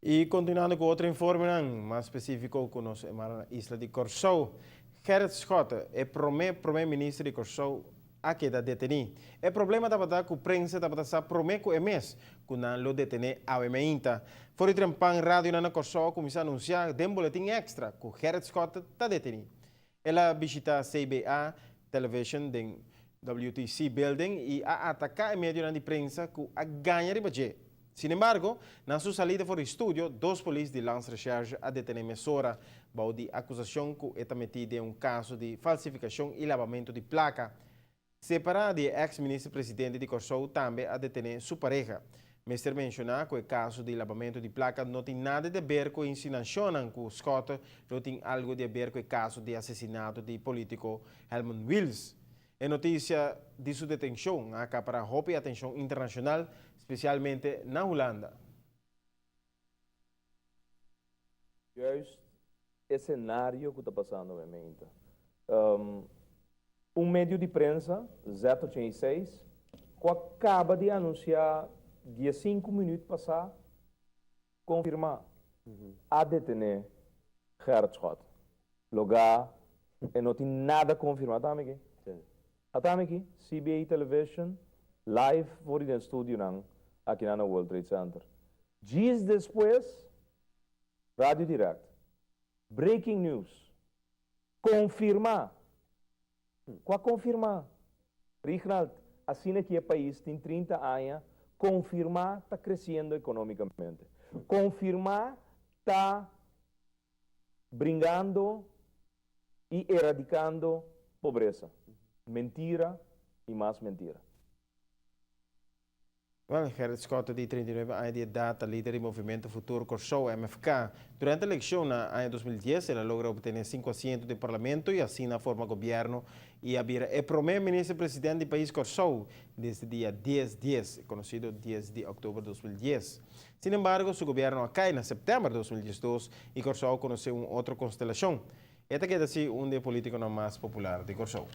I kontinuando ku otro informenan, mas spesífiko ku nos mara na isla di Kòrsou. Gerrit Schotte, e promé promé minister di Kòrsou, a keda detení. E problema tabata ku prensa tabata sa promé ku e mes ku nan lo detené awe meinta. For di trempan radionan na Kòrsou a kuminsá anunsiá den boletin èkstra ku Gerrit Schotte ta detení. El a bishitá CBA Television den WTC Building i a ataká e medionan di prensa ku a gaña riba dje. Sinembargo, na su salida for di studio, dos polis di Landsrecherche a detené mesora bou di akusashon ku e ta metí den un kaso di falsifikashon i labamentu di plaka. Separá di e eks minister presidente di Kòrsou tambe a detené su pareha. Mester menshoná ku e kaso di labamentu di plaka no tin nada di aber ku e insinashonnan ku Schotte lo tin algu di aber ku e kaso di asesinato di polítiko Helmond Wiels. E notisia di su detenshon a akapará hopi atenshon internashonal, spesialmente na Hulanda. Juist e scenario cu ta pasando memente. Un medio di prensa, Z86, cu a caba di anuncia diescinco minuut pasa, confirma, a detene Gerrit Schotte. Loga e no tin nada confirma. Ata mi aki. Ata mi aki, CBA Television, live for di den studionan akinan na World Trade Center. Djis despues, Radio Direct, Breaking news, Confirma! Cua confirma? Rignald, asina ki e pais tin 30 aña, confirma ta creciendo economicamente. Confirma ta bringando y eradicando pobresa. Mentira y mas mentira. Wel, Gerrit Schotte di 39 aña di edat ta lider di Movimento Futuro Kòrsou, MFK. Durante elekshon na aña 2010 el a logra obtené sinku asiento den parlamento i asina a forma gobièrnu i a bira e promé minister president di pais Kòrsou desde dia dies dies, e konosido dies di òktober 2010. Sin embargo, su gobièrnu a kai na sèptèmber 2012 i Kòrsou a konosé un otro konstelashon. E ta keda si un di e polítikonan mas popular di Kòrsou.